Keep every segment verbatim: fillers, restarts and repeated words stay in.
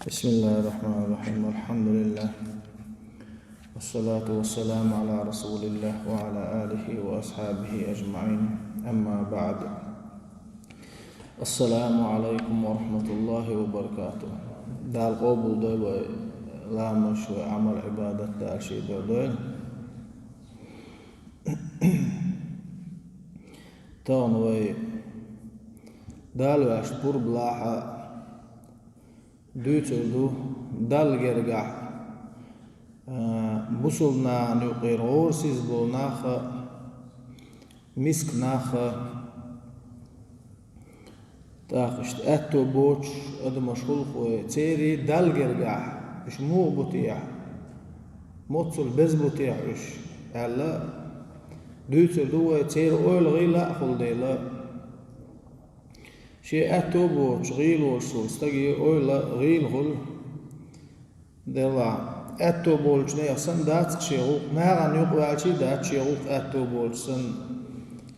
بسم الله الرحمن الرحيم. الحمد لله. والصلاة والسلام على رسول الله وعلى آله وأصحابه أجمعين. أما بعد. السلام عليكم ورحمة الله وبركاته. Дала къобалдойла вай ламазаш, вай Ӏамал-Ӏибадат, Дала ший дойла. Тахана вай Дала ваьшта пурба лахь дуьйцур ду Далла гергахь, а, бусалба нахана юкъера гӀорасиз бола нах а, миска нах а, тӀаккха иштта аьтто боцуш адамаш хул-кх вай, церан Далла гергахь уьш муха бу техьа, моццул беза бу техьа уьш, аьлла, дуьйцур ду вай, церан ойла гӀийла а хуьлу дела. Шен аьтто боцуш гӀийла волуш волу стаге ойла гӀийла хуьлу. Делахь, аьтто болчу нехан санна дац-кх шен гӀуллакх, нахана юкъаваьлча а дац шен гӀуллакх аьтто болчу санна.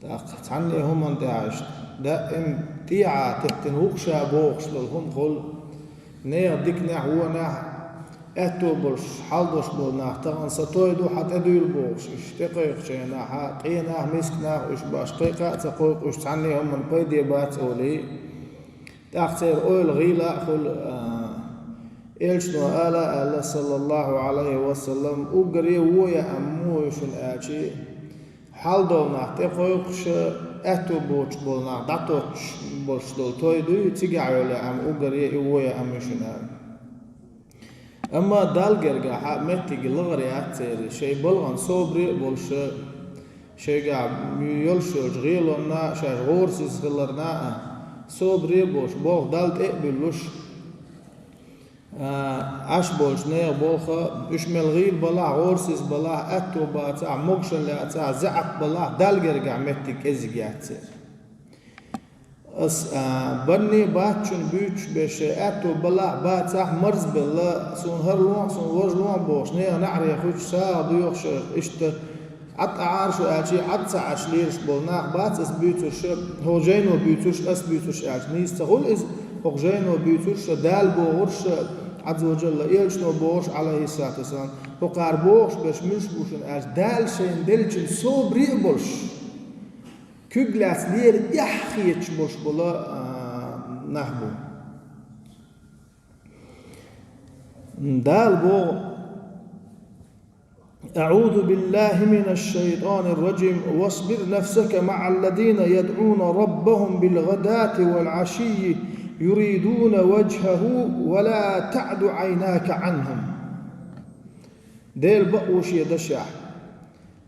ТӀаккха цхьанне хӀуманна тӀехь иштта даим тӀехьа теттина ву-кх ша бохуш долу хӀума хуьлу. Нехан диканехь, вонехь аьтто болуш, хьал долуш болу нах тахана сан той ду, хьан тӀедуьйла бохуш, уьш тӀекхойкхучу хенахь, къен нах, миска нах уьш баш кхайкха а ца кхойкху, уьш цхьанне хӀуманна пайде бац олий. ТӀаккха церан ойла гӀийла а хуьлу, а, Элчано ала а аьлла, саллаллаху Ӏалайхи ва саллам, уггаре вон яа ам муха ю шуна аьлча, хьал долу нах тӀекхойкхуш, аьтто боцуш болу нах дӀатоттуш болуш долу той дуй, цигахь йолу яа ам уггаре и вон яа ам ю шуна аьлла. Амма Далла гергахь а меттиг лахара яц церан, шайн балхана собаре а болуш, шайгахь йолуш йолчу гӀелонна а, шаьш гӀорасиз хиларна а собаре а болуш, болх Далла тӀе а буьллуш, а, Ӏаш болчу нехан болх а, уьш мел гӀийла балахь, гӀорасиз балахь, аьтто бацахь, могушалла яцахь, заьӀап балахь, Далла гергахь меттиг кӀезиг яц церан. Ас, а, банне бацчунна буьйцуш берш, аьтто балахь, бацахь, марзбелла, суна хӀара лохьа, суна важа лохьа бохуш, нехан неӀаре хуьттуш, сагӀа доьхуш, иштта Ӏад Ӏара шу аьлча, Ӏад ца Ӏаш лелаш болу нах бац ас буьйцурш, хӀокху жайно буьйцурш, ас буьйцурш аьлча, нийса ца хуьлу иза, хӀокху жайно буьйцурш, Дала бохурш, Ӏазза ва Жалла, Элчано бохурш, Ӏалайхиссалату вассалам, хӀокхара бохуш берш муьлш бу шуна аьлча, Дала шайна деллачун собаре а болуш. Куьг лаьцна лера эхь хеташ болуш болу, а, нах бу. Дала боху: أعوذ بالله من الشيطان الرجيم. واصبر نفسك مع الذين يدعون ربهم بالغداة والعشي يريدون وجهه ولا تعد عيناك عنهم. Делан бакъо шен дашехь.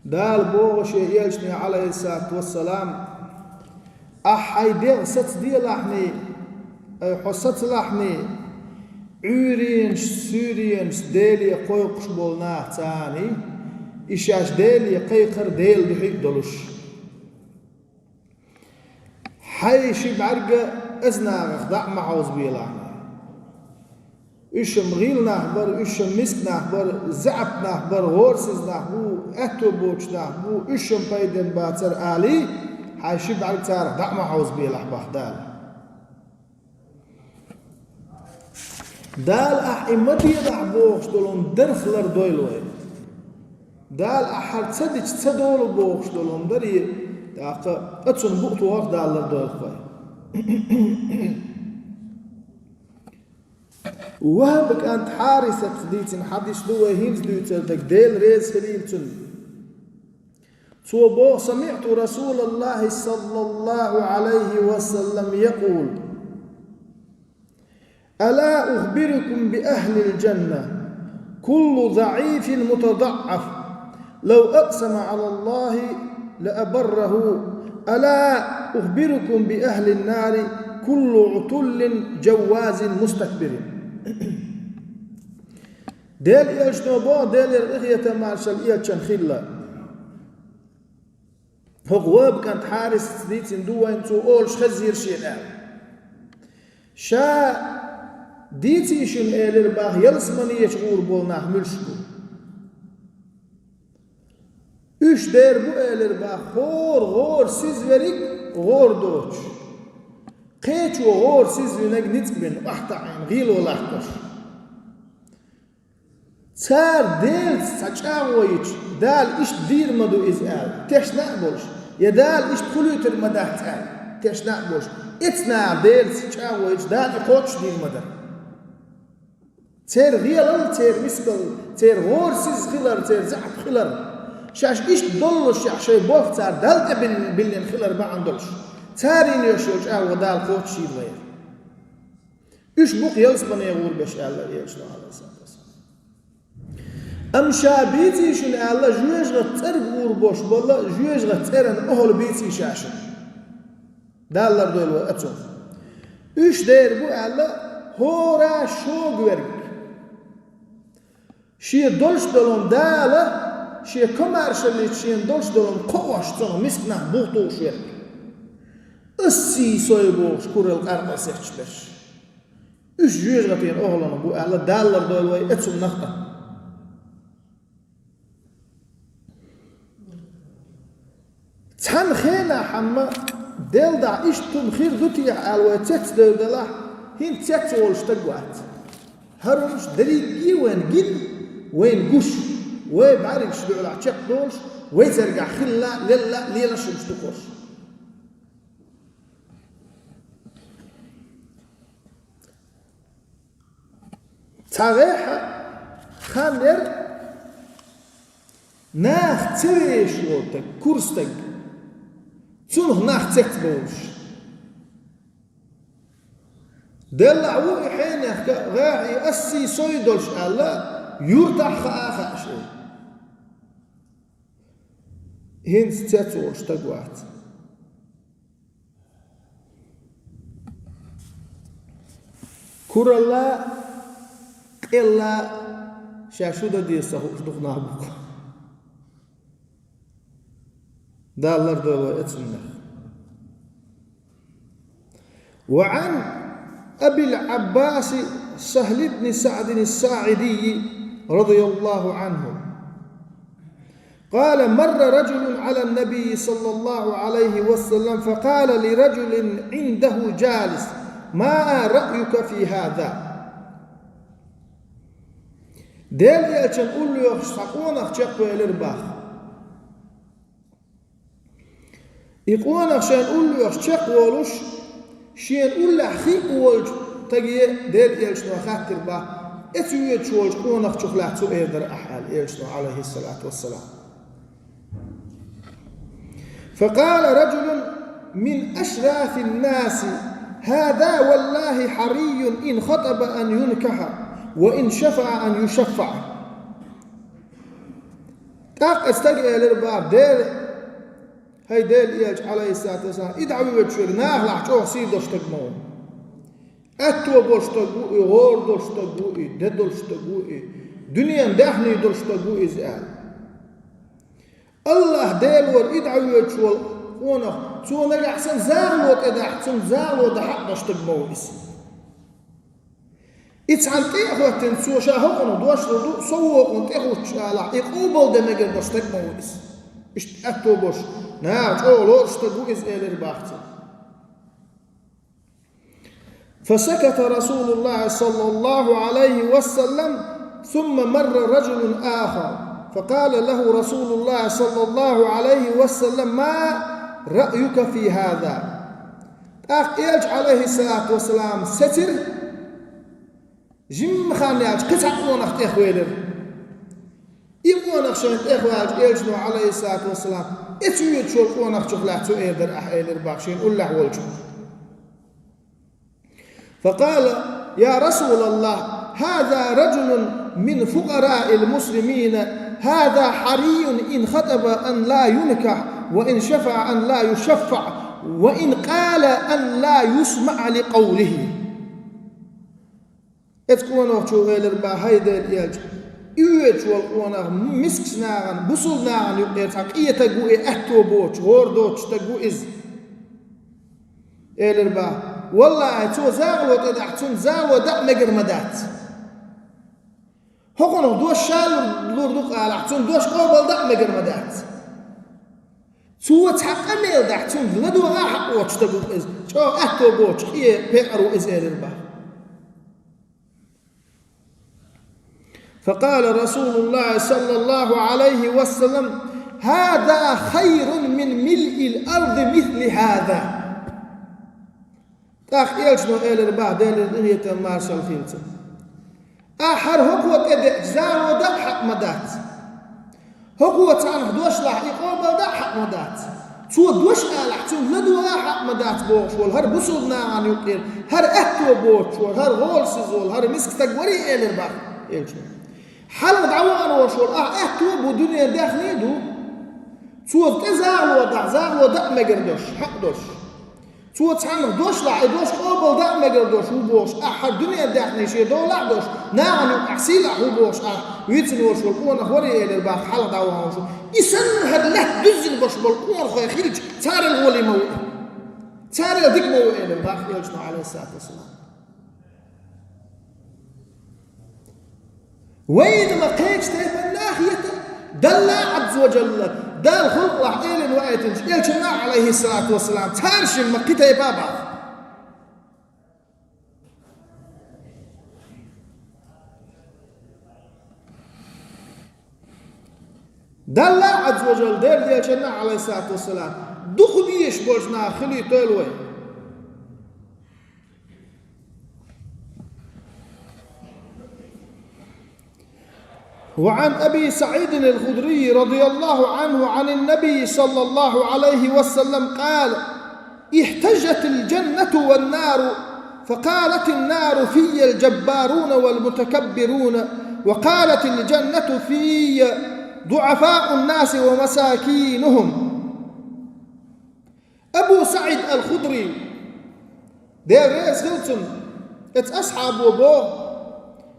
Дала боху шен элчане, Ӏалайхиссалату вассалам: ахь хьайн дегӀ сацаделахьний, ай, хьо сацалахьний, Ӏуьйренаш, суьйренаш Деле кхойкхуш болу нах царний, и шаьш Деле кхайкхар Делан дуьхьа а долуш. Хьайн ши бӀаьрг а аса нахах дӀа а ма хьовзабелахь. Уьш-м гӀийла нах бара, уьш-м миска нах бара, заьӀап нах бара, гӀорасиз нах бу, аьтто боцуш нах бу, уьш-м пайденна бацара алий, хьайн ши бӀаьрг царах дӀа а ма хьовзабелахь, боху Дала. Дала ахь и ма дедахь бохуш долун дарх лардойла вай. Дала ахь хӀара ца дича ца долу бохуш долун даре, тӀаккха а цунна букъ тохарх Дала лардойла вай. Вахьб кӀант Хьарисатах дийцина хьадис ду вай хӀинца дуьйцур дерг, Дела реза хилийла цунна. Цо боху: سمعت رسول الله صلى الله عليه وسلم يقول: ألا أخبركم بأهل الجنة؟ كل ضعيف متضعف لو أقسم على الله لأبره. ألا أخبركم بأهل النار؟ كل عتل جواز مستكبر. Делан элчано боху, Делера къинхетам, маршалла элчанна хилла. ХӀокху Вахьб кӀант Хьарисаца дийцина ду вайна, цо олуш хезира шена аьлла. Ша дийций шуна, элира боху, ялсаманечу гӀур болу нах муьлш бу. Уьш дера бу, элира боху, хӀора гӀора сиз верг гӀора доцуш. Кхечо гӀора сиз винарг ницкъ бина, охьатаӀийна, гӀело латтош. Цара Делаца цхьа чӀагӀо йича, Дала иштта дийр ма ду иза аьлла, тешна а болуш, я Дала иштта хуьлуьйтур ма дац аьлла, тешна а болуш, эцу наха Делаца чӀагӀо йича, Дала и кхоччуш дийр ма дара. Церан гӀелал, церан мискал, церан гӀорасиз хилар, церан заьӀап хилар. Шаьш иштта доллушехь, шайн болх цара Далла тӀе биллина хилар бахьана долуш, цара йина йолуш йолу чӀагӀо Дала кхоччуш йийр вайра. Уьш бу-кх ялсамане гӀур берш аьлла Элчано, Ӏалайхиссалату вассалам. Амма ша бийций шуна аьлла, жоьжахатин цӀерга гӀур болуш болу, жоьжахатин цӀеран охӀла бийций ша шуна. Дала лардойла вай оцунах. Уьш дера бу аьлла, хӀора шога верг. Шен долуш долу Дала, шен комаьршаллица шена долуш долу кхоош, цунах миска нах бух тухуш верг. Ассий сой бохуш куралла къаркъа сецча берш. Уьш жоьжахатин охӀланах бу аьлла, Дала лардойла вай оцунах а. Цхьана хенахь амма, делдахь иштта хӀума хир ду техьа аьлла вай цецдевр делахь, хӀинца цецволуш стаг вац. ХӀара хӀуманаш дерриге а вайна гина, вайна гуш, вай бӀаьргаш дуьхьалахь чекхдолуш, вай цергахь хилла а, лелла а лелаш хӀуманаш ду-кх уьш. Цхьа гӀеххьа хан яра, нах ца везаш волу стаг, кура стаг, цунах нах цецбовлуш. Деллахь ву и хьенехка гӀеххьа и ассий сой долуш аьлла, юьртахь хаа а хаьа шайна. ХӀинца цецволуш стаг вац. Куралла, къелла, ша шу дан деза ца хууш дукха нах бу-кх. Дала лардойла вай оцунах. وعن أبي العباس سهل بن سعد الساعدي رضي الله عنه قال: مر رجل على النبي صلى الله عليه وسلم فقال لرجل عنده جالس: ما رأيك في هذا؟ Делан Элчанна уллохуш цхьа къонах чекхвелира боху. И къонах шайна уллохуш чекхволуш, шена уллехь хиъна волчу стаге Делан Элчано хаьттира боху, эцу воьдуш волчу къонахчух лаьцна цо эр дара ахь аьлла Элчано, Ӏалайхиссалату вассалам. فقال رجل من أشراف الناس: هذا والله حري إن خطب أن ينكح وإن شفع أن يشفع. ТӀаккха и стага элира боху, Дела, хӀай Делан Элча, Ӏалайхиссалату вассалам, и дӀавоьдуш верг нахалахь чӀогӀа сий долуш стаг ма ву. Аьтто болуш стаг ву и, гӀора долуш стаг ву и, де долуш стаг ву и, дуьненан даьхни долуш стаг ву иза аьлла. АллахӀ Дела вара и дӀавоьдуш волу къонах, цо нагахь санна загӀало тӀедахьа, цунна загӀало дан хьакъ долуш стаг ма ву иза. И цхьаьна тӀе а хӀоьттина, цо ша хӀокхунах дош лур ду, со вокхунна тӀе хӀуттуш алахь, и къобалдан мегар долуш стаг ма ву иза. Иштта аьтто болуш, наха чӀогӀа лоруш стаг ву иза, элира боху цо. فسكت رسول الله صلى الله عليه وسلم، ثم مر رجل آخر، فقال له رسول الله صلى الله عليه وسلم: ما رأيك في هذا؟ ТӀаккха Элча, Ӏалайхиссалату вассалам, сецира, жимма хан яьлча, кхин цхьа къонах тӀехвелира. И къонах шайна тӀехваьлча, Элчано, Ӏалайхиссалату вассалам, эцу воьдуш волу къонахчух лаьцна цо эр дара ахь, элира боху шена уллехь волчух. فقال: يا رسول الله، هذا رجل من فقراء المسلمين، هذا حري إن خطب أن لا ينكح، وإن شفع أن لا يشفع، وإن قال أن لا يسمع لقوله. Эцу къонахчо элира боху, хӀай Делан Элча, и воьдуш волу къонах мискачу нахана, бусулба нахана юкъера цхьа къен стаг ву и, аьтто боцуш, гӀора доцуш стаг ву иза. Элира боху: валлахӀи, цо загӀало тӀедахьа, цунна загӀало дан а мегар ма дац. ХӀокхунах дош ша лур, лур ду-кх алахь, цунна дош къобалдан а мегар ма дац. Цо цхьа къамел дахь, цунна ладогӀа а хьакъ воцуш стаг ву иза, чӀогӀа аьтто боцуш, къен пекъар ву иза, элира боху. فقال رسول الله صلى الله عليه وسلم: هذا خير من ملء الأرض مثل هذا. ТӀаккха элчано элира бах, Делера къинхетам, маршалла хилда цунна: ахь хӀара хӀокхо тӀедеъча загӀо даа хьакъ ма дац. ХӀокхо цхьаннах дошлахь, и къобал даа хьакъ ма дац. Цо дош алахь, цунна ладогӀа хьакъ ма дац бохуш волу хӀара бусулба нахана юкъера, хӀара аьтто боцуш волу, хӀара гӀолашза волу, хӀара миска стаг варий, элира бах элчано. Хьалха дӀавахана волуш волу ахь аьтто а бу, дуьненан даьхни а ду. Цо тӀе загӀало дахь, загӀало даа мегар долуш, хьакъ долуш. Цо цхьаннах дошлахь, и дош къобал даа мегар долуш ву бохуш, ахь хӀара дуьненан даьхни шен долахь а долуш, нахана юкъахь сийлахь ву бохуш, ахь вицина волуш волу къонах варий, элира бах хьалха дӀавахана волуш волу. И санна хӀара лаьтта дуьззина болуш болу къонахой хилча, царел гӀоле ма ву и. Царел дика ма ву, элира бах элчано, Ӏалайхиссалату вассалам. Вайна ма кхечу тайпана нах ета, Далла Ӏазза ва Жалла, Дала халкъалахь элина ваийтинчу элчанна, Ӏалайхиссалату вассалам, цара шимма кхин тайпа а баха. Далла Ӏазза ва Жалла, Делан элчанна, Ӏалайхиссалату вассалам, дукха дезаш болчу наха хилийтойла вай. وعن أبي سعيد الخدري رضي الله عنه عن النبي صلى الله عليه وسلم قال: احتجت الجنة والنار، فقالت النار: في الجبارون والمتكبرون، وقالت الجنة: في ضعفاء الناس ومساكينهم. Абу СаӀид ал-Худри, Дела реза хила цунна, эцу асхьабо боху,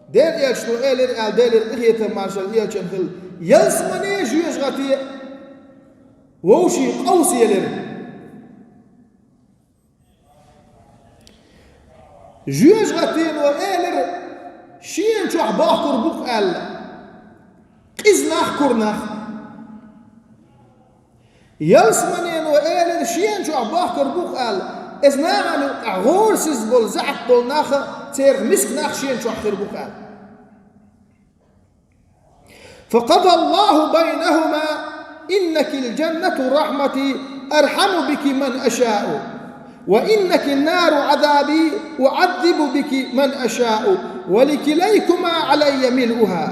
Делан элчано элира аьлла, Делера къинхетам, маршалла элчанна хила: ялсамане а, жоьжахате а вовшийн къовса елира. Жоьжахатено элира, шена чохь бохкур бу-кх аьлла, къиза нах, кура нах. Ялсаманено элира, шена чохь бохкур бу-кх аьлла, иза нахана юкъахь гӀорасиза болу, заьӀап болу нах а, церах миска нах шена чохь хир бу-кх аьлла. فقضى الله بينهما: إنك الجنة رحمتي أرحم بك من أشاء، وإنك النار عذابي أعذب بك من أشاء، ولكليكما علي ملؤها.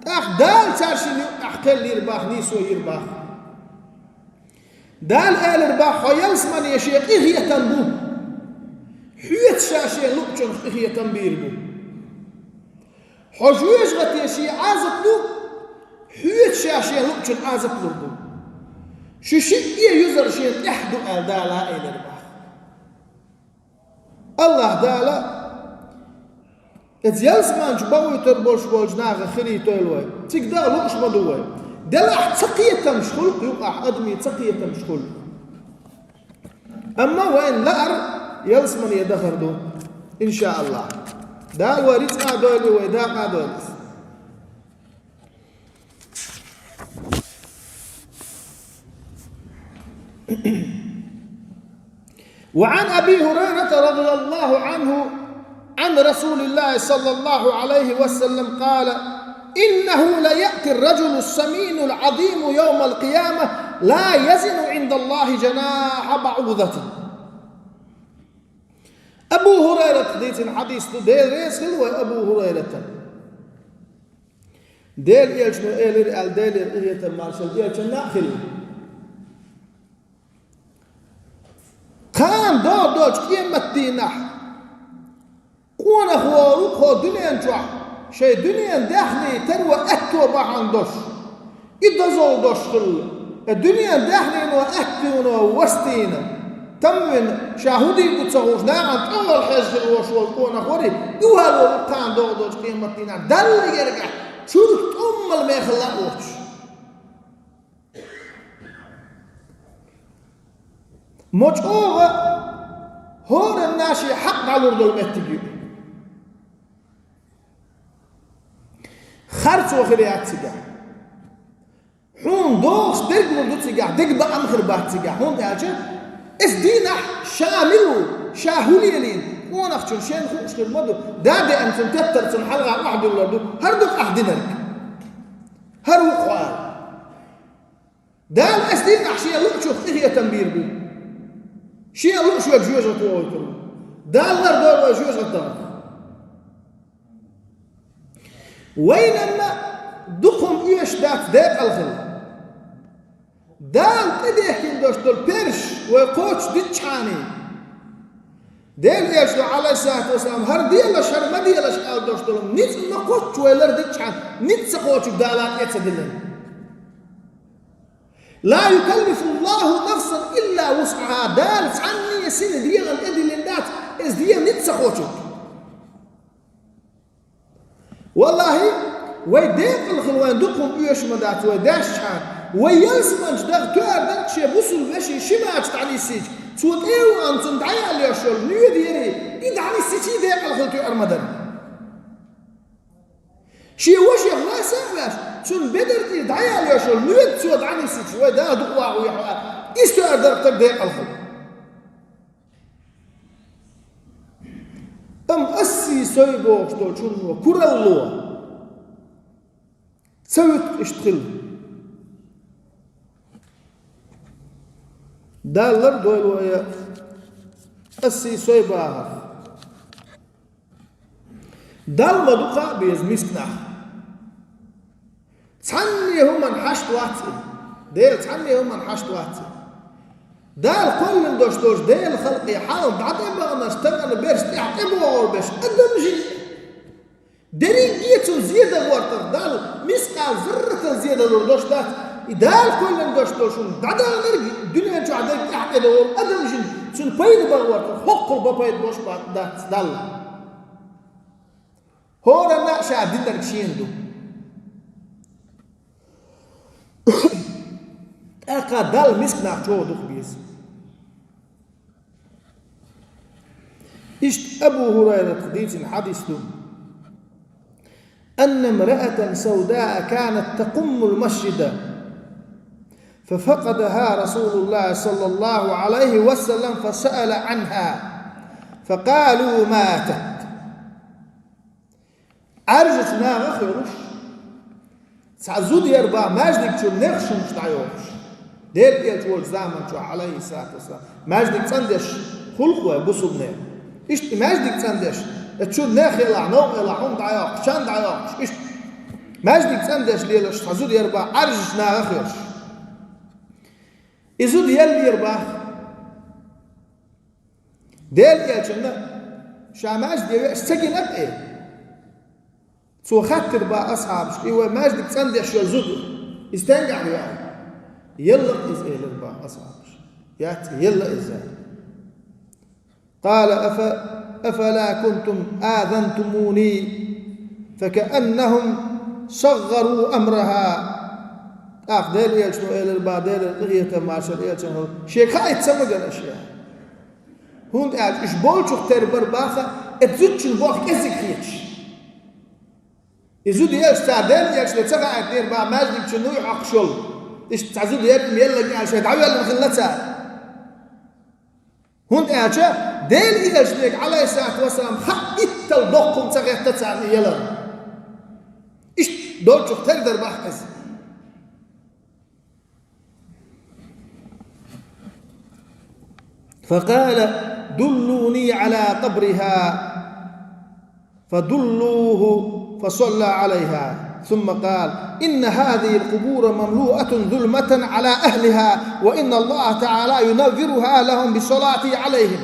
ТӀаккха Дала цаьршинна юкъахь кхел йира бах, нийсо йира бах. Дала элира бах: хьо ялсамане шен къинхетам бу, хьоьца ша шен луъучунах къинхетам бийр бу. Хьо жоьжахате шен Ӏазап ду, хьоьца ша шен луъучун Ӏазап лур ду. Шу шиъ а юзар шен тӀехь ду аьлла, Дала элира бах. АллахӀ Дала эцу ялсаманчу бакъуьйтур болуш болчу нахах хилийтойла вай. Цига даха лууш ма ду вай. Делахь ца кхетамаш хуьлу юкъахь, адамийн ца кхетамаш хуьлу. Амма вайн лаар ялсамане дахар ду, иншааллахӀ. Дала вай рицкъа а дойла, вай дакъа а дойла. وعن أبي هريرة رضي الله عنه عن رسول الله صلى الله عليه وسلم قال: إنه ليأتي الرجل السمين العظيم يوم القيامة لا يزن عند الله جناح بعوضة. Абу ХӀурайрата дийцина хьадис ду, Дела реза хила вай Абу ХӀурайрата. Делан элчано элира аьлла, Делера къинхетам, маршалла элчанна а хила. Кхана догӀу долчу къематдийнахь къонахо ву кхо дуьнен чохь, шайн дуьненан даьхни таро аьтто бахьана долуш, и дозалла долуш хилла. Э, дуьненан даьхнино аьттуно вастийна, там вина, ша хӀун дийр ду ца хууш, нахана тӀехула хьежа хила волуш волу къонах вари, и валор ву кхана догӀу долчу къематдийнахь Далла гергахь чурт тӀоммал мехалла а воцуш. Мо чӀогӀа хӀоранна шен хьакъ дӀалур долу меттиг ю. Харцо хир яц цигахь. Хьуна догӀуш дерг лур ду цигахь, дерг баам хир бац цигахь, хӀунда аьлча эс дийнахь ша мила ву, ша хӀун лелийна, Къонахчун шен хууш хир ма ду. Да деана цун теттар цун хьалха охьадуьллар ду. ХӀара ду къахьдинарг. ХӀара ву кхоа. Дала ас дийнахь шен луучух къинхетам бийр бу. Шен лууш верг жоьжахате вохуьйтур ву. Дала лардойла вай жоьжахатах. Вайнанна дукха хӀума оьшуш дац декъал хила. Дала тӀедехкина долуш долу перш вай кхочушдиччхьана, Делан Элчано, Ӏалайхиссалату вассалам, хӀара делаш, хӀара ма делаш аьлла долуш долу ницкъ ма кхоччу вай лардиччхьана, ницкъ ца кхочург Дала тӀе ца диллина. «Ла юкаллифуллаху нафсан илла вусъаха», Дала цхьанне а сина дегӀан тӀедиллина дац, иза дегӀан ницкъ ца кхочург. Валлахьи, вай декъала хила вайн дукха хӀума оьшуш ма дац, вай даьшчхьана, вай ялсаманчу даха тоьар дара шен бусулба вешин ши мача дӀанисйича, цо тӀе а вахана цунна дӀаяла йолуш йолу ноьда яра, и дӀанисйича декъала хила тоьар ма дара. Шен вашех васа а ваьш, цунна бедар тӀера дӀаяла йолуш йолу ноьда цо дӀанисйича, вай Дала дукха вахавехьа, и тоьар дара стаг декъала хила. Амма асси сой бохуш долчунна куралло ца вуьту иштта хила. Дала лардойла вай асси сой бахар. Далла ма ду кхаъ беза мисканах. Цхьанне хӀуманна хьашт вац и. Дела цхьанне хӀуманна хьашт вац и. Дала кхоьллина долуш долчу Делан халкъе хьалха дӀатӀебаханарш, тахана берш тӀаьхьа тӀебогӀур берш адам жин. Дерриге а цунна зе дан гӀортар Далла, мискъал зарратал зе далур долуш дац. И Дала кхоьллина долуш долу шуна дӀадаханарг, дуьнен чохь дерг тӀаьхьа тӀедогӀур адам жин, цунна пайда бан гӀортар, хӀоккхул бан пайда бош бан дац Далла. ХӀоранна а ша динарг шена ду. ТӀаккха Далла мисканах чӀогӀа дукха беза. Иштта Абу ХӀурайрата дийцина хьадис ду: «أن امرأة سوداء كانت تقم المسجد ففقدها رسول الله صلى الله عليه وسلم فسأل عنها فقالوا ماتت». Ӏаьржачу нахах йолуш, цхьа зуда яра бах маьждигчун нехан шуьнаш дӀайохуш. Делан Элча волчу заман чохь, Ӏалайхиссалату вассалам, маьждиг цӀандеш хуьлу-кх вай бусулбанех. Иштта и маьждиг цӀандеш, и чу нехан елахь, новкъа елахь, хӀума дӀайоккхуш, чан дӀайоккхуш, иштта маьждиг цӀандеш лелаш цхьа зуда яра бах Ӏаьржачу нахах йолуш. И зуда еллера бах. Делан Элчанна ша маьждиге веъча ца гина тӀе. Цо хаьттира бах асхьабашка: «И вай маьждиг цӀандеш йолу зуда, иза стенгахь ю?» аьлла. «Елла иза», элира бах асхьабаша. «Яц, елла иза». قال: أف-، أفلا كنتم آذنتموني فكأنهم صغروا أمرها. ТӀаккха Делан Элчано элира бах, Делера къинхетам, маршалла Элчанна хуьлда: «Шега хаийта ца ма гара аша?» ХӀунда аьлча уьш болчух тера бара баха, и зудчун боху кӀезиг хеташ. И зуда елча цара Делан Элчане ца хаийтинера бах маьждигчун нуй хьокхуш йолу. Иштта цхьа зуда яра, и елларг аьлла шайн дӀавоьллина хилла цара. ХӀунда аьлча Делан Элчане, Ӏалайхиссалату вассалам, хаийтал доккхум ца хетта царна и елар. Иштта долчух тера дара бах иза. فقال: دلوني على قبرها. فدلوه فصلى عليها. ثم قال: إن هذه القبور مملوءة ظلمة على أهلها، وإن الله تعالى ينورها لهم بصلاتي عليهم.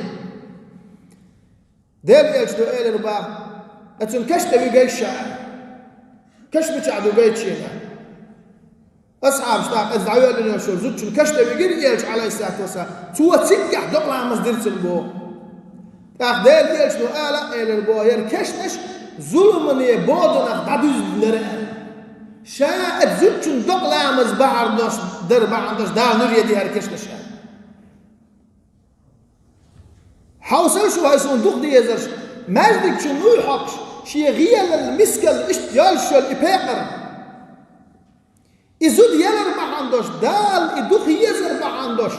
Делан Элчано элира бах: «Ацун каш тӀе вигай ша». Каш мичахь ду гайташ шена? Асхьабаш тӀаккха иза дӀавоьллина йолчу зудчун каш тӀе вигира Элча, Ӏалайхиссалату вассалам. Цо циггахь докъа ламаз дира цунна боху. ТӀаккха Делан Элчано ала а элира боху: «ХӀара кешнаш зуламане боданах дӀадуьздинера», аьлла. Ша а зудчун докъа ламаз бахьана долуш дара бахьана долуш Дала нур яди хӀара кешнаш аьлла. Хьовсал шу хӀай суна дукха дезарш, маьждигчун нуй хьокхуш, шен гӀелал, мискал иштта йолуш йолу и пекъар. И зуда елар бахьана долуш, Дала и дукха езар бахьана долуш,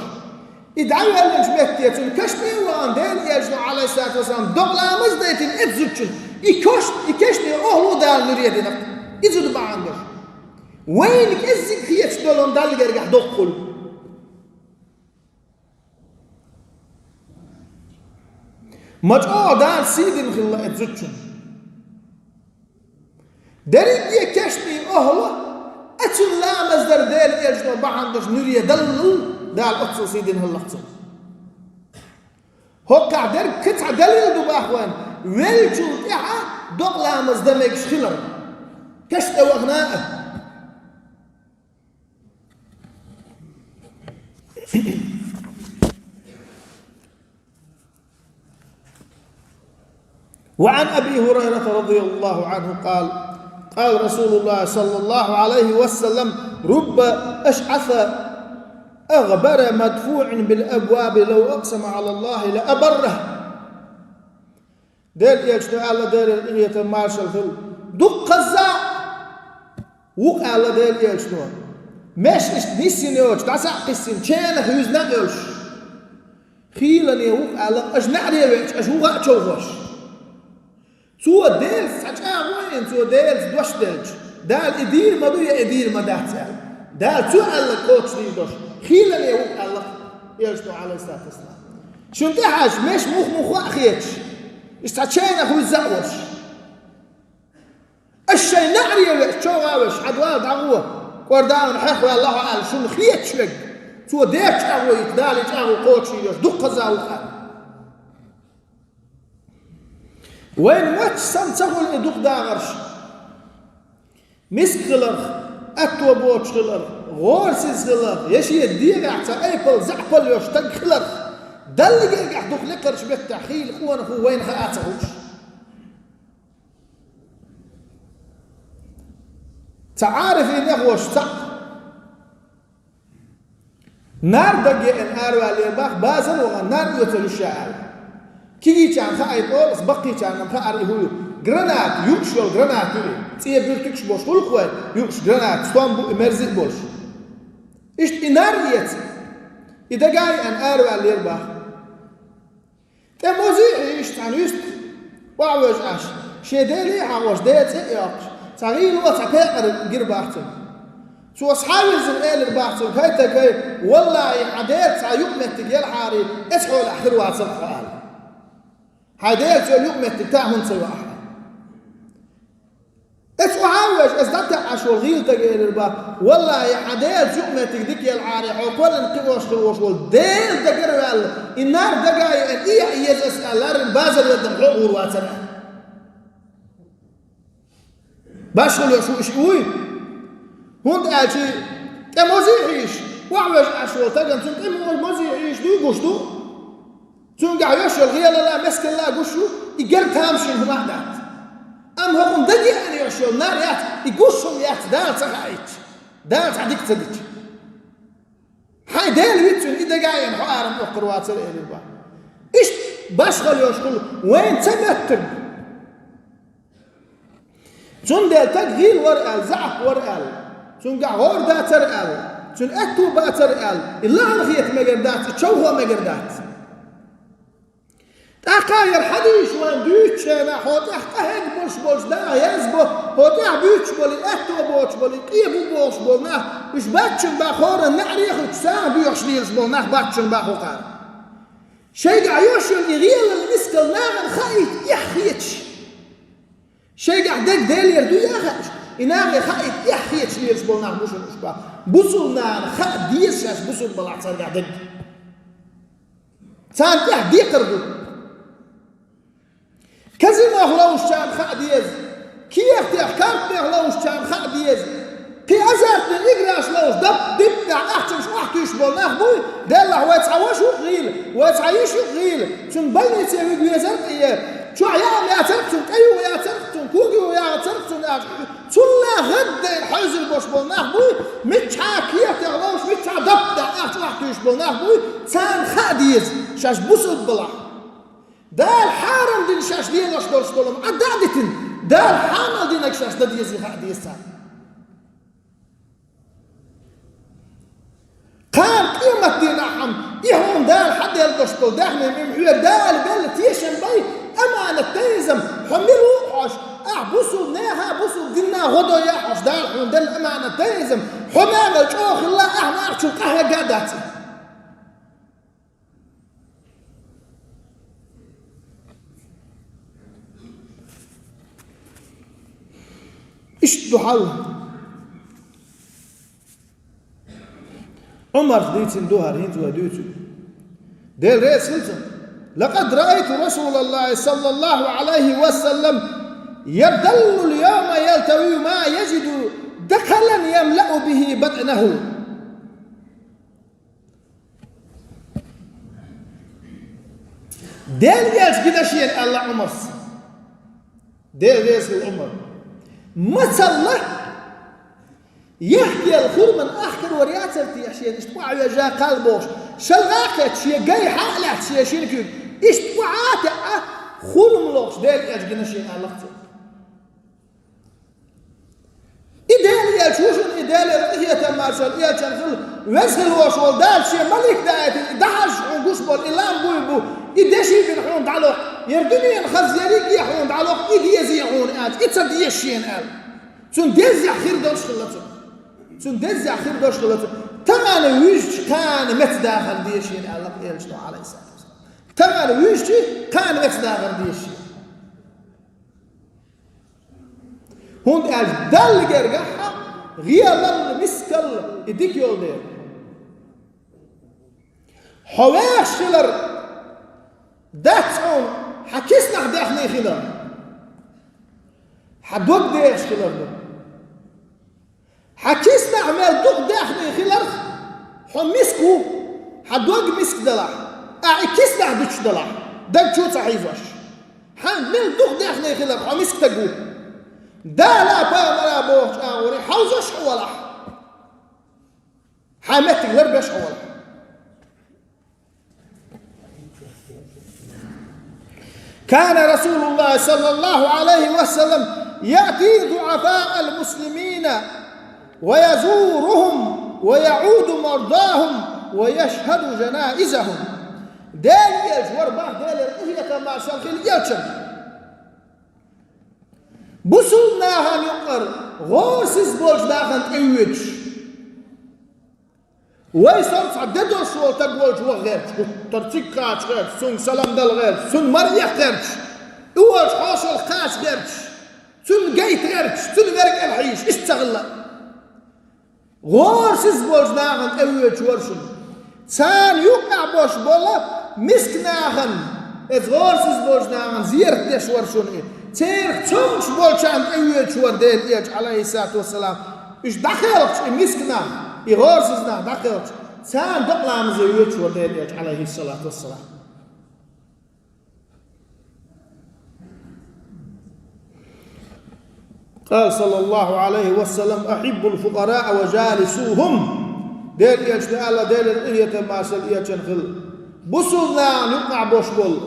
И дӀавоьллинчу метте цунна каш тӀе а вахана, Делан Элчано, Ӏалайхиссалату вассалам, докъа ламаз а дайтина оцу зудчунна, и каш, и каш тӀе охӀла а Дала нуьре дина. И зуда бахьана долуш. Вайна кӀеззиг хеташ долу Далла гергахь доккха хуьлу. Ма чӀогӀа Дала сий дина хилла оцу зудчунна. Дерриге кешнийн охӀла, оцунна ламаз дар Делан Элчано бахьана долуш нуьре даллал, Дала оццул сий дина хилла цунна. ХӀокхахь дерг кхин цхьа далил ду боху вайна, веллачул тӀаьхьа докъа ламаз дан мегаш хилар. Каш тӀе вахана а. وعن أبي هريرة رضي الله عنه قال: قال رسول الله صلى الله عليه وسلم: رب أشعث أغبر مدفوع بالأبواب لو أقسم على الله لأبره. Делан Элчано аьлла, Делера къинхетам, маршалла хуьлда: дуккхазза ву-кх, аьлла Делан Элчано, меш иштта нисйина йоцуш, дӀасакхиссина, ченах юьзна а йолуш. Хийлане ву-кх, аьлла, аша неӀаре веача, аша вуха а човхош. Цо Делаца цхьа чӀагӀо а йина, цо Делаца дош делча, Дала и дийр ма ду я и дийр ма дац аьлла. Дала цо аьлларг кхочушдийр долуш, хийлане ву-кх, аьлла Элчано, Ӏалайхиссалату вассалам. Шуна тӀехьаьжча, меш мух-муха а хеташ, иштта цхьа чайнах вуьзза а волуш. Аша шайн неӀаре веача, човха а веш, хьан дуьхьал дӀагӀо, кӀордаллина хьехваьлла хьо аьлла, шуна хеташ верг, цо дечу чӀагӀо йита, Дала и чӀагӀо кхочушйийр йолуш, дуккхазза ву-кх аьлла. Вайна моьттуш санна ца хуьлу и дукха дахарш. Миска хиларх, аьтто боцуш хиларх, гӀорасиз хиларх, я шен дегӀехь цхьа айпал, заьӀапал йолуш стаг хиларх, Далла гергахь дукха лекхарчу меттехь хийла къонах ву вайна хаа ца хууш. Цхьа Ӏарифийн нахоша цхьаъ, нар дага еана араваьллера боху, базар а вахана, нар оьцур ю ша аьлла. Кегийчарна хаийта олу, аса баккхийчарна-м хаьара и хӀун ю. Граната, юкъаш йолу граната ю и. ЦӀен буьртигаш болуш хуьлу-кх вай, юкъаш граната, стом бу и, мерза а болуш. Иштта и нар а эца, и дага а еана араваьллера боху. ТӀе мозий а хьийзаш цхьана юьстах, охьавоьжна Ӏаш, шен Деле а хьахош, Делан цӀе а йоккхуш, цхьа гӀийла а, цхьа пекъар гира боху цунна. Цо схьавирзина элира боху цуьнга: «ХӀай стаг, хӀай, валлахӀи, хьан Делаца цхьа юкъаметтиг елхьара, оцу хьолехь хир вацара хьо», – аьлла. «Хьайн Делаца йолу юкъаметтиг тахана хӀунда ца йо ахь?» Оцу охьа а веш, оцу дӀатаьӀаш волу гӀийла стага элира боху: «ВаллахӀи, хьан Делаца юкъаметтиг дика елхьара, хьо кхоьллина кхиош хир волуш волу Дела дагара а ваьлла, и нар дага а еана, и яа еза аса аьлла, ларрина базар ведда-м хьо а гӀур вацара». Башхалла йолуш ву и шиъ вуй? ХӀунда аьлча тӀе мозий а хьийзаш, охьавоьжна Ӏаш волу стагана цунна тӀе мо-, мозий а хьийзаш дуй гуш ду? Цуьнгахь йолуш йолу гӀелалла а, мескалла а гуш ю, и герга тамашийна хӀума а дац. Амма хӀокхунна дага еана йолуш йолу нар яц, и гуш хӀума яц, Дала ца хаийтча, Дала цхьа дика ца дича. Хьайн Дела вицвина и дага а еана хьо арам оккхур вацара, элира боху. Иштта башхалла йолуш хуьлу вайна ца моьттург. Цундела стаг гӀийла вара аьлла, заьӀап вара аьлла, цуьнгахь гӀора дацара аьлла, цуьнан аьтту бацара аьлла, и лахьана хета мегар дац, и човхо мегар дац. ТӀаккха яра хьадийша вайна дуьйцучу хенахь, хьо тӀехь къахьега болуш болчу наха язбо, хьо тӀехь буьйцуш болу, аьтто боцуш болу, къен бу бохуш болу нах, уьш баччана бан хӀоранна неӀаре а хуьттуш, сагӀа боьхуш лелаш болу нах баччана бан хӀокхара. Шайгахь йолуш йолу и гӀелалла, мискалла нахана хаийта эхь хеташ. Шайгахь дерг Делера дуй а хаьаш, и нахе хаийта эхь хеташ лелаш болу нах бу шуна уьш бан. Бусулба нахана хаа деза шаьш бусулба балахь цаьргахь дерг. Царна тӀехь декхар ду. Казинох ловзучарна хаа деза, кехатех, картанех ловзучарна хаа деза, кхин азартный играш ловзуш, дап-, диппехь ахчанаш охьатуьйсуш болу нах буй, деллахь вай цхьа ваша ву-кх гӀийла, вай цхьа йиша ю-кх гӀийла, цунна больнице вига везара а тӀе, чохь яа яцара-кх цунна, тӀе юха яцара-кх цунна, кога юха яцара-кх цунна аьлла, цунна гӀаддайна хьевзар болуш болу нах буй, миччахьа кехатех ловзуш, миччахьа дап-, дап-, ахча охьатуьйсуш болу нах буй, царна хаа деза шаьш бусулба балахь. Дала хьарам дина шаьш лелош долуш долу-м Ӏадда а дитина, Дала хьанал динарг шаьш дан дезий хаа деза царна. Кхана къематдийнахь-м и хьуна Дала хьаделла долуш долу даьхни муьлхха хьоьга Дала белла тешам бай, аманат дай иза, хьо мила ву хьожуш, ахь бусулба нехан, бусулба динна гӀо дой хьожуш, Дала хьуна делла аманат дай иза, хьо мел чӀогӀа хилла, ахь нахачул къахьегна а дац. Иштта ду хьал. Ӏумарс дийцина ду хӀара, хӀинца вай дуьйцу. Дела реза хила цунна. لقد رأيت رسول الله صلى الله عليه وسلم يبتل اليوم يلتوي ما يجد دخلا يملأ به بطنه. Дела элча гина шена аьлла Ӏумарс. Дела реза хила Ӏумар. Мацалла, яхкъелла хурман ахкар вар яцар те шена иштта охьавежа кхалла бохуш, шалгӀа а кхетта, шен гай хьа а лаьцна шен шина куьйга, иштта охьа а теӀа, хурма лохуш Дела элча гина шена аьлла цо. И Дела элча ву шуна, и Делера къинхетам, маршалла элчан хила, веза хила волуш волу Дала шен малик даийтина, и дӀахьажча хьуна гуш болу, и лам буй бу, и деши бина хьуна дӀалокху, яра дуьненан хаза ерриге хьуна дӀалокху, и деза хьуна аьлча, и ца деза шена аьлла. Цунна деззехь хир долуш хилла цунна. Цунна деззехь хир долуш хилла цунна. Тахана вуьжча кхана меца дахар деза шена аьлла элчано, Ӏалайхиссалату вассалам. Тахана вуьжча кхана меца дахар деза шена. ХӀунда аьлча Далла гергахь гӀелалла, мискалла и дика йолу дела. Хьо вехаш хилар дац хьуна, хьан киснахь даьхний хилар, хьан дог дехаш хилар ду. Хьан киснахь мел дукха даьхний хиларх, хьо миска ву, хьан дог миска далахь, ахь и киснахь дуьтуш далахь, даг чу а ца хьийзош. Хьан мел дукха даьхний хиларх, хьо миска стаг ву. Дала, пайхамара бохучу агӀоре хьовзош хьо валахь. Хьайн меттиг ларбеш хьо валахь. كان رسول الله صلى الله عليه وسلم يأتي ضعفاء المسلمين ويزورهم ويعود مرضاهم ويشهد جنائزهم. Дела элча вара бах, Делера къинхетам, маршалла хила элчан. Бусулба нахана юкъара гӀорасиз болчу нахана тӀе воьдуш. Вай сов цхьа де долуш волу стаг волчу ваха гӀерташ, гуттар цига кхача гӀерташ, цуьнга салам дала гӀерташ, цуьнан мара эха гӀерташ, и волчу хьошалгӀа кхача гӀерташ, цуьнан гайта гӀерташ, цуьнан верг кӀел хьийзаш, иштта ца хилла. ГӀорасиз болчу нахана тӀе воьдуш вара шуна. Царна юккъехь болуш болу миска нахана, эца гӀорасиз болчу нахана зерат деш вара шуна и. Церах цомгуш болчарна тӀе воьдуш вара Делан элча, Ӏалайхиссалату вассалам. Уьш дӀакхелхича, и миска нах, и гӀорасиз нах дӀакхелхича, царна докъаламазе воьдуш вара Делан элча, Ӏалайхиссалату вассалам. قال صلى الله عليه وسلم: أحبوا الفقراء وجالسوهم. Делан элчано аьлла, Делера къинхетам, маршалла элчан хила. Бусулба нахана юккъехь болуш болу,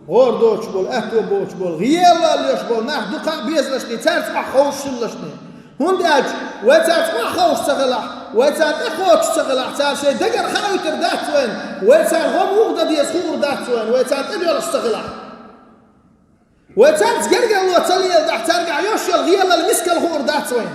гӀора доцуш болу, аьтто боцуш болу, гӀелалла еш болу нах дукха а безалашний, цаьрца охьаховшаллашний. ХӀунда аьлча вай цаьрца охьаховш ца хилахь, вай царна тӀекхочуш ца хилахь, цара шайн дагара хаийтар дац вайна, вай царна гӀо муха дан деза хуур дац вайна, вай царна тӀедоьлхуш ца хилахь. Вай цаьрца гергарло ца леладахь, цаьргахь йолуш йолу гӀелалла, мискалла хуур дац вайна.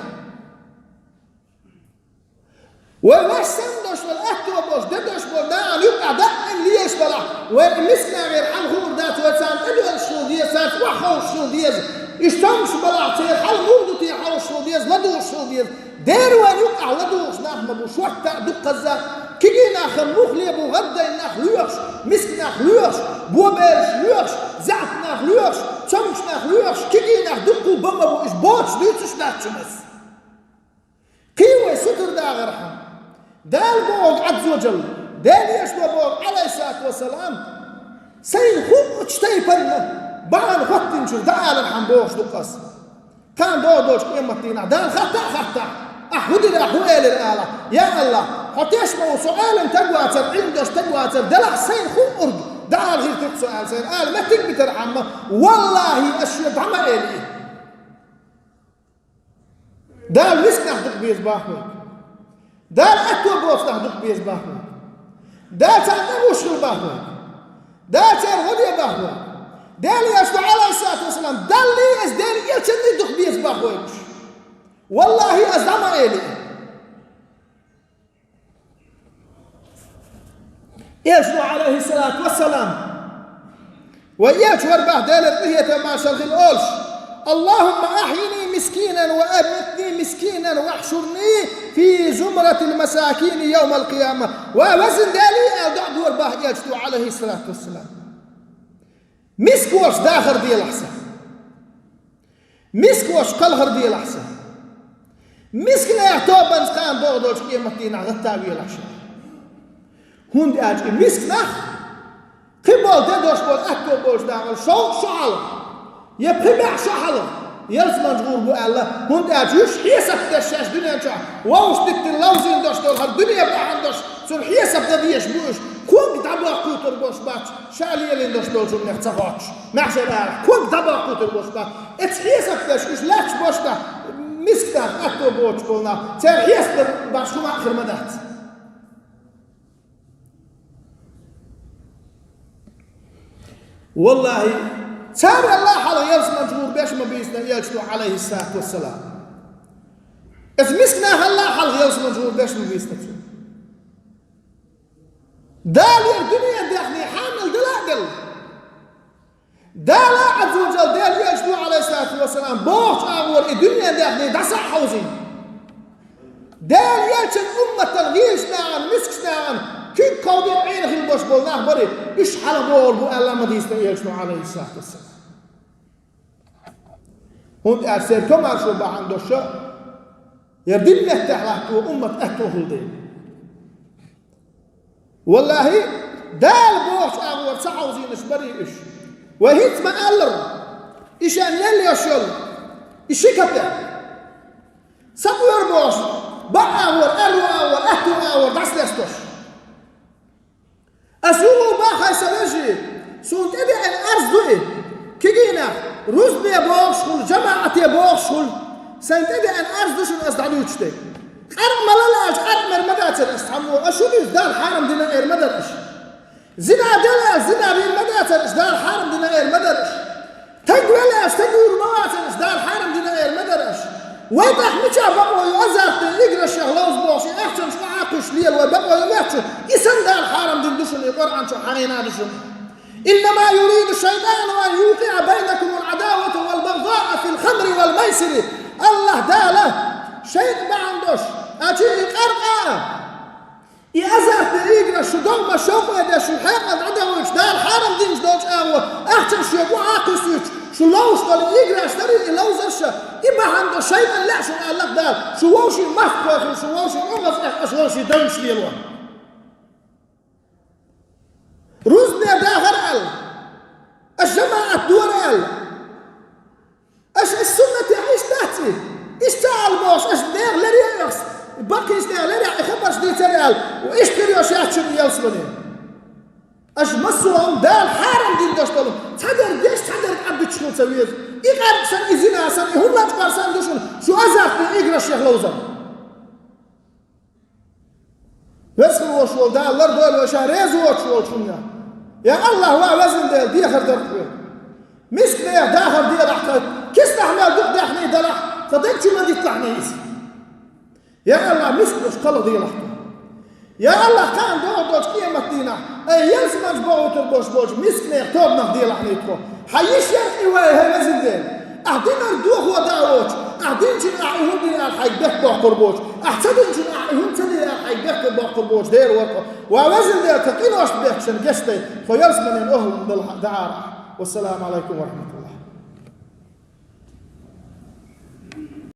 Вай ваьш санна долуш волу, аьтто болуш, де долуш болу нахана юккъехь даима лелаш балахь, вай и миска нахера хьал хуур дац, вай царна тӀедоьлхуш хила деза, цаьрца охьаховшуш хила деза. Уьш цомгуш балахь, церан хьал муха ду те хьовшуш хила деза, ладугӀуш хила деза. Дера вайн юккъехь ладугӀуш нах ма бу, шортта а, дуккхазза а. Кегий нах хан муха ле бу, гӀаддайн нах лоьхуш, миска нах лоьхуш, бобелаш лоьхуш, заьӀап нах лоьхуш, цомгуш нах лоьхуш, кегий нах дуккха а бан ма бу, уьш боцуш дуьйцуш дац шуна ас. Кхин вай сутара дагӀархьама. Дала боху Ӏазза ва Джалла, Делан элчано боху, Ӏалайхиссалату вассалам, сайна хууш тайпанна бахьана хӀоттинчуьра дӀаалархьама бохуш ду ас. Кхана догӀу долчу къематдийнахь Дала хатта а хаттахь, ахь хӀун дира, хӀун элира алахь: «Я АллахӀ, хьо теш ма ву, со Ӏелам стаг вацар, Ӏилма деш стаг вацар, делахь сайна хуург дӀаала хир ду-кх со», — аьлла, сайна ала меттиг битархьама, валлахӀи, ас шен дӀа ма эли. Дала миска нах дукха беза боху вайга. Дала аьтто боцу нах дукха беза боху вайга. Дала царна тӀе гӀуш хила бахьа вай. Дала церан гӀо де бахьа вай. Даьла Элчано, Ӏалайхиссалату вассалам, Далла а, Даьла Элчанна а дукха беза бахьа вай уж. Валлахьи, аз дӀа ма эли. Элчано, Ӏалайхиссалату вассалам, вай Элча вар бахьа, Даьлера къинхетам, маршалла хилда, олуш: «اللهم أحيني مسكينا وأمتني مسكينا واحشرني في زمرة المساكين يوم القيامة». Ва Везан Даьла, аьлла, дуӀа дора бахьа Элчано, Ӏалайхиссалату вассалам. Миска волуш дахар делахь сан. Миска волуш кхалхар делахь сан. Мисканех тобанца кхана догӀу долчу къематдийнахь гӀатта велахь ша. ХӀунда аьлча и миска нах, кхин болу де дош болу аьтто болчу дакъал шовзткъа шо хьалха, я пхи бӀе шо хьалха ялсаманчу гӀур бу аьлла, хӀунда аьлча уьш хьесап деш шаьш дуьнен чохь вовшах диттина ловзийна долуш долу хӀара дуьне бахьана долуш, цунна хьесап дан дезаш бу уьш, ког дӀабоккхуьйтур болуш бац, ша лелийна долуш долчунах ца хоттуш, маьхьшар арахь ког дӀабоккхуьйтур болуш бац. Эцу хьесап деш уьш лаьтташ болуш бац, миска нах, аьтто боцуш болу нах, церан хьесап дан баш хӀума а хир ма дац. Валлахьи, царал а хьалха ялсаманчу гӀур беш ма бийцина Элчано, Ӏалайхиссалату вассалам. Эцу миска нахал а хьалха ялсаманчу гӀур беш ма бийцина цо. Далера дуьненан даьхни хьанал дала а делла. Дала Ӏазза ва Джалла, Даьла Элчано, Ӏалайхиссалату вассалам, бохучу агӀор и дуьненан даьхни дӀаса а хьовзийна. Дала Элчан умматан гӀийлачу нахана, мискачу нахана куьг кховдийна Ӏийна хилла болуш болу нах барий, уьш хьалха богӀур бу аьлла ма дийцина Элчано, Ӏалайхиссалату вассалам. ХӀунда аьлча церан комаьршо бахьана долуш, я дин меттехь латто уммат аьтто хуьлу дела. Валлахьи, Дала бохучу агӀор ца хьовзийнарш барий уьш. Вай хӀинца ма-аллара, и шен елла йолуш йолу, и ши капек. Ца къора бохуш, бакъ агӀор, аьрру агӀор, аьтту агӀор дӀасалестош. Ас юха боху, хьай сан вежарий, суна тӀедеана арз ду и, кегийнах, рузбане бохуш хуьлу, жамаӀате бохуш хуьлу, сайн тӀедеана арз ду шуна ас дӀадуьйцуш дерг. Къаркъа ма лала аьлча, къаркъа мер ма дацара ас цхьаммо, ас шу дуьйцу Дала хьарам дина эр ма дара аша. Зина дела аьлча, зина дийр ма дацара аша, Дала хьарам дина эр ма дара аша. Таг вела аьлча, таг вуьйр ма вацара аша, Дала хьарам дина эр ма дара аша. Вай тӀаккха мичахь бакъо ю, азартан играшех ловза бохуш, и ахчанаш къа а кхуьссуш лела вай бакъо ю моьтту шу, и санна Дала хьарам дина ду шуна, и Къуръан чохь хьахийна ду шуна. «إنما يريد الشيطان أن يوقع بينكم العداوة والبغضاء في الخمر والميسر». АллахӀ Дала шайтӀа бахьана долуш, а, и къаркъа а, и азартан играш шу догӀмаш шовкъе деш, шу хьекъал дӀадахуьйтуш, Дала хьарам динчу долчу агӀор ахчанаш шоьга къа а кхуьссуьйтуш, шу ловзуш долу и играш дарий, и ловзарш а, и бахьана долуш шайтӀан лаьа шуна, аьлла Дала, шу вовшийн махкахой хуьлу, шу вовшийн оьгӀаз эхь, аша вовшийн девнаш лело. Рузбане дахар аьлла, аша жамаӀат дора аьлла, аша и суннатехь иштта дац и, иштта ца аьлла бохуш, аша нехан леррина а, баккхийчу нехан леррина а и хабарш дийцара аьлла, иштта хир йолуш яц шуна ялсамане. Аша массо а хӀума Дала хьарам дина долуш долу, цхьадерг деш, цхьадерг Ӏаддуьтуш хила ца веза. И къаркъа санна, и зина санна, и хӀуманаш кхор санна ду шуна, шу азартан играшех ловзар. Веза хила волуш волу Дала лардойла вай Ша реза воцуш волчунна. Я АллахӀ, ва Везан Дела, дехар дар-кх вай. Мисканех дахар делахь тхан, киснахь мел дукха даьхни далахь, тхан даг чу ма дитталахь иза. Я АллахӀ, миска волуш кхалха делахь тхан. Я АллахӀ, кхана догӀу долчу къематдийнахь, ай, ялсаманчу богӀуьйтур болуш болчу мисканех тобанах делахь тхо. Хьан йиш яра и вай, хӀай Везан Дела? Ахь динарг дохо дан воцуш, ахь динчун ахь и хӀума дина аьлла хьайга бехк боккхур боцуш, ахь ца динчун ахь и хӀума ца дина аьлла хьайга бехк боккхур боцуш дера вара тхо. Ва Везан Дела, тхан къиношна бехкашна гечдай, тхо ялсаманин охӀлунна дала дӀаара. Вассаламу алайкум ва рахматуллах.